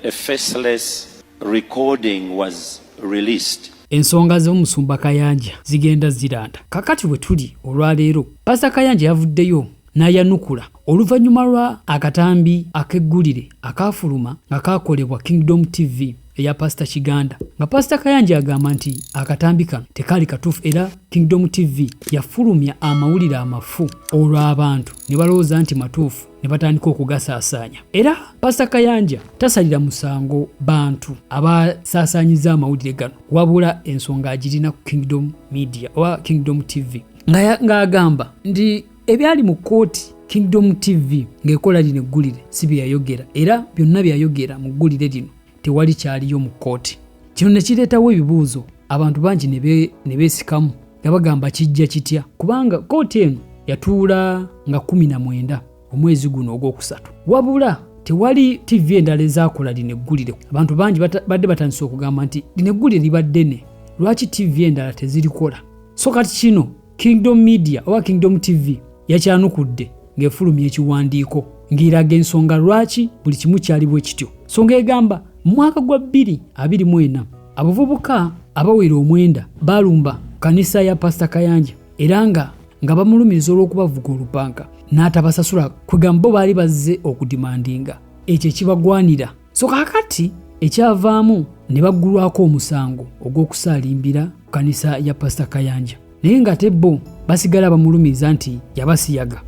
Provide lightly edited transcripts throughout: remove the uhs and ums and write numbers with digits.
A faceless recording was released. Ensonga z'omusumba Kayanja zigenda ziranda. Kakati we tuli olwaleero, Pasita Kayanja yavuddeyo n'ayanukula oluvannyuma lwa akatambi ak'eggulire akaafuluma nga kaakolebwa Kingdom TV eya Pasita Kiganda, nga Pasita Kayanja agamba nti akatambi kano tekaali katuufu era Kingdom TV yafulumya amawulire amafu olwo abantu ne balowooza nti matuufu ne batandika okugasaasaanya. Era Pasita Kayanja tasalira musango bantu abasaasaanyiza amawulire gano, wabula ensonga agirina ku Kingdom Media oba Kingdom TV, ng'agamba nti ebyali mu kkooti Kingdom TV ng'ekola lino eggulire si bye yayogera, era byonna bye yayogera mu ggulire lino tewali kyaliyo mu kkooti. Kino ne kireetawo ebibuuzo, abantu bangi ne beesikamu nga bagamba kijja kitya, kubanga kkooti eno yatuula nga 19 omwezi guno ogwokusatu, wabula tewali TV endala ezaakola lino eggulire. Abantu bangi badde batandise okugamba nti lino eggulire liba ddene, lwaki TV endala tezirikola? So kati kino Kingdom Media oba Kingdom TV yakyanukudde ng'efulumya ekiwandiiko ng'eraga ensonga lwaki buli kimu kyali bwe kityo. So ng'egamba mu mwaka gwa 2024 abavubuka abawera 9 baalumba kanisa ya Pasita Kayanja era nga bamulumiriza olw'okubavuga olupanka n'atabasasula, kwegamba bo baali bazze okudimandinga ekyo ekibagwanira. So kaakati ekyavaamu ne baggulwako omusango ogw'okusaalimbira kanisa ya Pasita Kayanja, naye ng'ate bo basigala bamulumiriza nti yabasiyaga.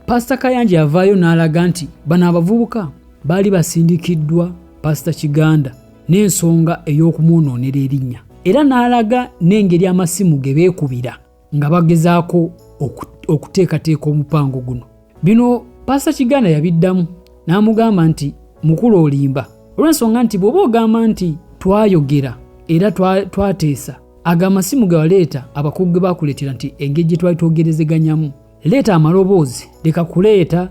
Pasita Kayanja yavaayo n'alaga nti bano abavubuka baali basindikiddwa Pasita Kiganda n'ensonga ey'okumwonoonera erinnya, era n'alaga n'engeri amasimu ge beekubira nga bagezaako okuteekateeka omupango guno. Bino Pasita Kiganda yabiddamu n'amugamba nti mukulu olimba, olw'ensonga nti bw'oba ogamba nti twayogera era twateesa, ago amasimu ge waleeta abakugu ge bakuleetera nti engeri gye twali twogerezeganyamu, leeta amaloboozi, leka kuleeta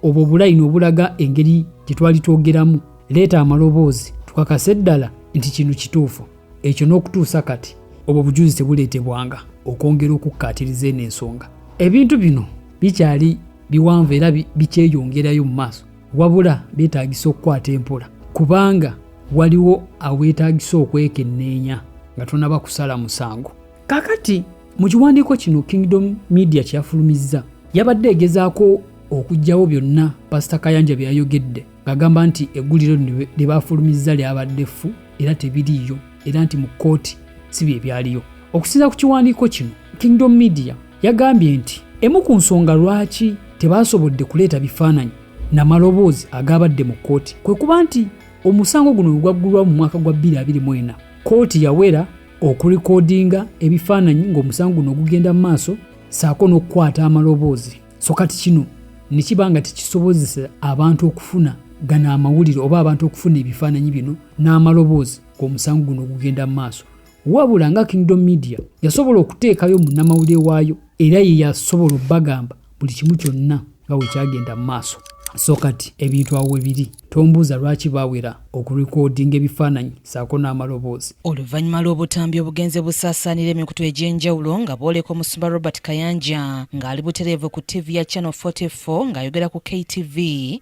obwo obulayini obulaga engeri gye twali twogeramu, leeta amaloboozi tukakase ddala nti kino kituufu. Ekyo n'okutuusa kati obwo bujulizi tebuleetebwanga okwongera okukkaatiriza eno ensonga. Ebintu bino bikyali biwanvu era bikyeyongerayo mu maaso, wabula byetaagisa okukwata empola kubanga waliwo aweetaagisa okwekenneenya nga tonaba kusala musango. Kaakati mu kiwandiiko kino Kingdom Media kye yafulumizza, yabadde egezaako okuggyawo byonna Pasita Kayanja bye yayogedde ng'agamba nti eggulire lino lye baafulumizza lyabadde ffu era tebiriiyo, era nti mu kkooti si bye byaliyo. Okusinziira ku kiwandiiko kino, Kingdom Media yagambye nti emu ku nsonga lwaki tebaasobodde kuleeta bifaananyi na maloboozi agaabadde mu kkooti kwe kuba nti omusango guno bwe gwaggulwawo mu mwaka gwa 2024, kkooti yawera okulikodinga ebifaananyi ng'omusango guno gugenda mu maaso ssaako n'okukwata amaloboozi. So kati kino ne kiba nga tekisobozesa abantu okufuna gano amawulire oba abantu okufuna ebifaananyi bino n'amaloboozi ng'omusango guno gugenda mu maaso. Wabula nga Kingdom Media yasobola okuteekayo munnamawulire waayo era ye yasobola obbagamba buli kimu kyonna nga bwe kyagenda mu maaso. So kati ebintu awo we biri, tombuuza lwaki baawera okulikodinga ebifaananyi ssaako n'amaloboozi. Oluvannyuma lw'obutambi obugenze busaasaanira emikutu egy'enjawulo nga bwoleka omusumba Robert Kayanja ng'ali butereevu ku ttivi ya Channel 44 ng'ayogera ku KTV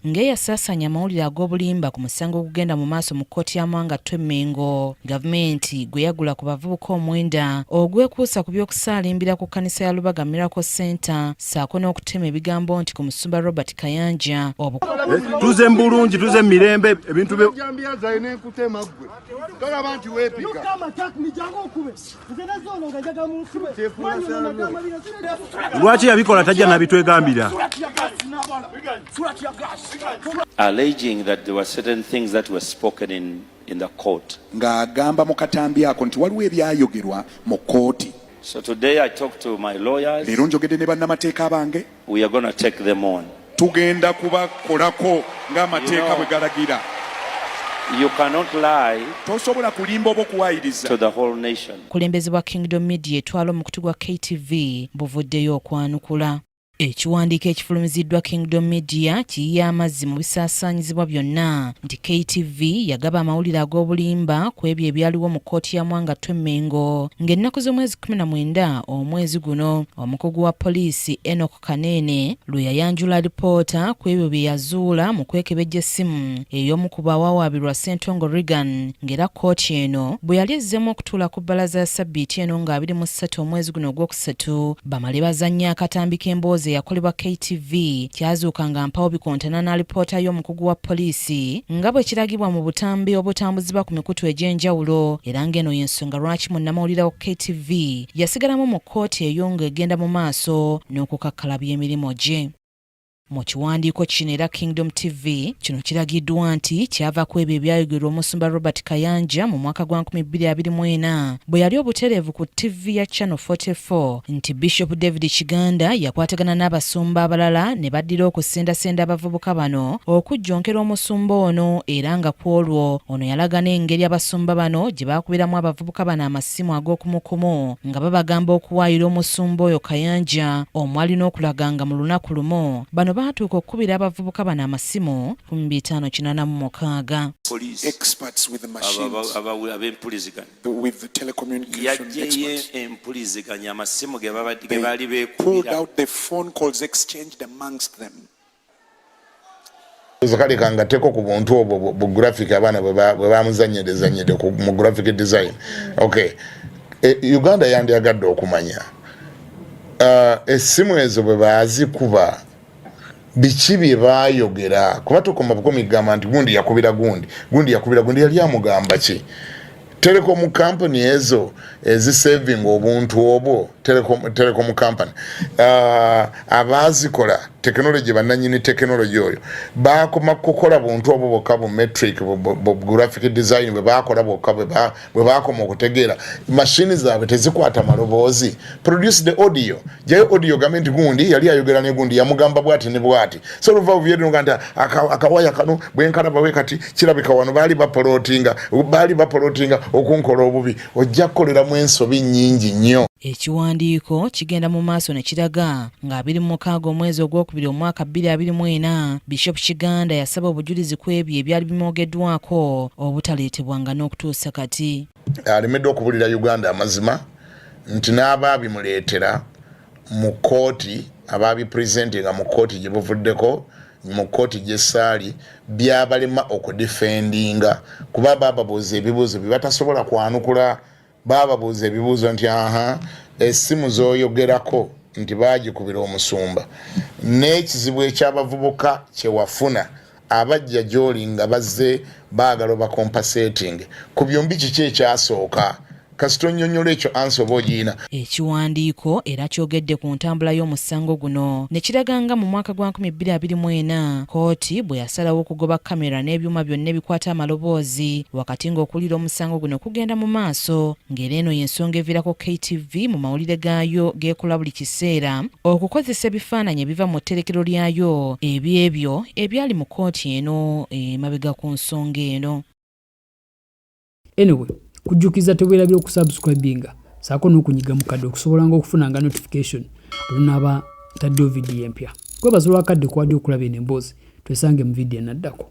ng'eyasaasaanya amawulire ag'obulimba ku musango ogugenda mu maaso mu kkooti ya Mwanga Ttwe Mmengo, gavumenti gwe yagula ku bavubuka 9 ogwekuusa ku by'okusaalimbira ku kkanisa ya Lubaga Miracle Center ssaako n'okutema ebigambo nti ku musumba Robert Kayanja obu Tuze mu bulungi, tuze mu mirembe, ebintu bye Lwaki yabikola tajja nabitwegambira. Alleging that there were certain things that were spoken in the court. Ng'agamba mu katambi ako nti waliwo ebyayogerwa mu kkooti. So today I talked to my lawyers. Leero njogedde ne bannamateeka bange. We are going to take them on. Tugenda kubakolako ng'amateeka bwe galagira. You cannot lie Tosobola kulimba oba okuwaayiriza to the whole nation. Obukulembeze bwa Kingdom Media etwala omukutu gwa KTV buvuddeyo okwanukula. Ekiwandiiko ekifulumiziddwa Kingdom Media kiyiye amazzi mu bisaasaanyizibwa byonna nti KTV yagaba amawulire ag'obulimba ku ebyo ebyaliwo mu kkooti ya Mwanga Ttwe Mmengo ng'ennaku z'omwezi 19 omwezi guno omukugu wa poliisi Enock Kaneene lwe yayanjula alipoota ku ebyo bye yazuula mu kwekebejja essimu ey'omu ku bawawaabirwa Ssentongo Reagan ng'era kkooti eno bwe yali ezzeemu okutuula ku bbalaza ya ssabbiiti eno nga 23 omwezi guno ogwokusatu bamale bazannye akatambi k'emboozi eyakolebwa KTV kyazuuka nga mpawo bikontana n'alipoota y'omukugu wa poliisi nga bwe kiragibwa mu butambi obutambuzibwa ku mikutu egy'enjawulo era ng'eno y'ensonga lwaki munnamawulire wa KTV yasigalamu mu kkooti eyo ng'egenda mu maaso n'okukakkalabya emirimu gye. Mu kiwandiiko kino era Kingdom TV kino kiragiddwa nti kyava ku ebyo ebyayogerwa omusumba Robert Kayanja mu mwaka gwa 2024 bwe yali obutereevu ku ttivvi ya Channel 44 nti Bishop David Kiganda yakwatagana n'abasumba abalala ne baddira okusendasenda abavubuka bano okujjonkera omusumba ono era nga ku olwo ono yalaga n'engeri abasumba bano gye baakubiramu abavubuka bano amasimu ag'okumukumu nga babagamba okuwaayira omusumba oyo Kayanja omwali n'okulaga nga mu lunaku lumu bano baatuuka okukubira abavubuka bano amasimu 586. Yaggyeyo empuliziganya amasimu ge baali beekubira. Kale kangateko ku buntu obwo bu graphic abaana bwe bamuzanyide zanyide mu graphic design. Okay, Uganda yandyagadde okumanya essimu ezo bwe baazikuba biki bye baayogera, kuba tukoma bukomi kugamba nti gundi yakubira gundi, gundi yakubira gundi, yali amugamba ki? Telecom company ezo ezisavinga obuntu obwo, telecom company abaazikola tekinologi, bannanyini tekinologi oyo bakoma kukola buntu obwo bwokka, bu metric, bu graphic design bwe bakola bwokka bwe bakoma okutegeera mashini zaabwe tezikwata maloboozi. Produce the audio, jayo audio, gambe nti gundi yali ayogera ne gundi, yamugamba bwati ne bwati. So oluva buvyerinoga nti akawaya kano bwenkalaba bwe kati kirabika wano baali bapolotinga okunkola obubi, ojja kukoleramu ensobi nnyingi nnyo. Ekiwandiiko kigenda mu maaso ne kiraga nga 26 omwezi ogwokubiri omwaka 2024 Bishop Kiganda yasaba obujulizi ku ebyo ebyali bimwogeddwako obutaleetebwanga n'okutuusa kati. Alemeddwa okubulira Uganda amazima nti n'abaabimuleetera mu kooti, abaabipresentinga mu kooti gye buvuddeko, mu kooti gyesaali, byabalema okudefendinga kuba bababuuza ebibuuzo bye batasobola kwanukula. Bababuuza ebibuuzo nti, aha, essimu z'oyogerako nti baagikubira omusumba n'ekizibu ekyabavubuka kyewafuna abajja gy'oli nga bazze baagala obacompensating ku byombi, kiki ekyasooka? Kasita onnyonnyola ekyo, answer oba ogiina. Ekiwandiiko era kyogedde ku ntambula y'omusango guno ne kiraga nga mu mwaka gwa 2024 kooti bwe yasalawo okugoba kamera n'ebyuma byonna ebikwata amaloboozi wakati ng'okuwulira omusango guno kugenda mu maaso, ng'era eno y'ensonga eviirako KTV mu mawulire gaayo geekola buli kiseera okukozesa ebifaananyi ebiva mu tterekero lyayo ebyebyo ebyali mu kooti eno emabega ku nsonga eno. Anyway, kujjukiza, teweerabira okusubscribinga saako n'okunyiga mukadde okusobola nga okufunanga notification olunaaba ntaddeyo vidiyo empya. Kwebaza olwakadde kwadde okulaba eno emboozi. Twesange mu vidiyo enaddako.